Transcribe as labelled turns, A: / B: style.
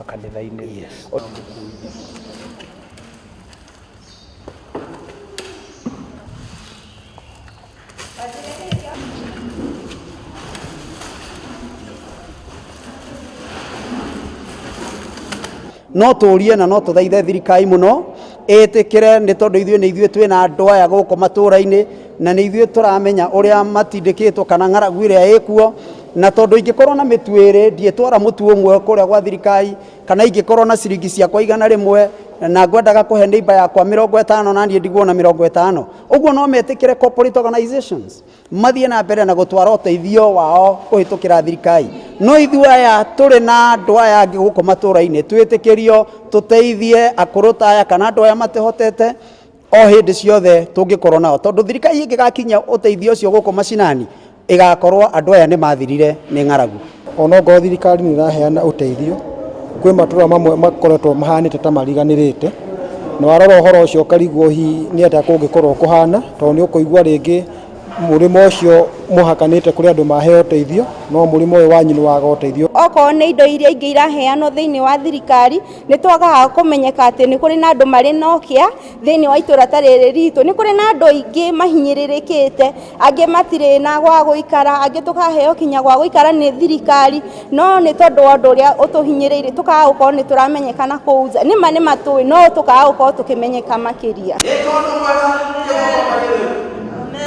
A: gũka kanitha-inĩ.
B: No tũrie na no tũthaithe thirikari mũno ĩtĩkĩre, nĩ tondũ ithuĩ nĩ ithuĩ twĩna andũ aya gũkũ matũra-inĩ, na nĩ ithuĩ tũramenya ũrĩa matindĩkĩtwo kana ng'aragu ĩrĩa ĩkuo. Na tondũ ingĩkorwo na mĩtu ĩrĩ, ndiĩtwara mũtu ũmwe kũrĩa gwa thirikari, kana ingĩkorwo na ciringi ciakwa 100 na ngwendaga kũhe neighbor yakwa 50 na niĩ ndigwo na 50. Ũguo no metĩkĩre corporate organizations mathiĩ na mbere na gũtwara ũteithio wao kũhĩtũkĩra thirikari, no ithuĩ aya tũrĩ na andũ aya angĩ gũkũ matũra-inĩ twĩtĩkĩrio tũteithie akũrũ ta aya kana andũ aya matehotete o hĩndĩ ciothe tũngĩkorwo nao, tondũ thirikari ĩngĩgakinyia ũteithio ũcio gũkũ macinani, ĩgakorwo andũ aya nĩ mathirire nĩ ng'aragu.
C: Onokorwo thirikari nĩ ĩraheana ũteithio, kwĩ matũra mamwe makoretwo mahanĩte ta mariganĩrĩte, na warora ũhoro ũcio ũkarigwo hihi nĩ atĩa kũngĩkorwo kũhana, tondũ nĩ ũkũigua rĩngĩ mũrĩmo ũcio mũhakanĩte kũrĩ andũ maheo ũteithio, no mũrĩmo ũyũ wanyu nĩ waga ũteithio.
D: Okorwo nĩ indo iria ingĩ iraheanwo thĩinĩ wa thirikari, nĩ twagaga kũmenyeka atĩ nĩ kũrĩ na andũ marĩ na ũkĩa thĩinĩ wa itũra ta rĩrĩ ritũ. Nĩ kũrĩ na andũ aingĩ mahinyĩrĩrĩkĩte, angĩ matirĩ na gwa gũikara, angĩ tũkaheo kinya gwa gũikara nĩ thirikari, no nĩ tondũ wa ũndũ ũrĩa ũtũhinyĩrĩirie tũkaga gũkorwo nĩ tũramenyeka na kũu nja. Nĩma nĩ matũĩ no tũkaga gũkorwo tũkĩmenyeka makĩria.
E: Nĩ tondũ mwega.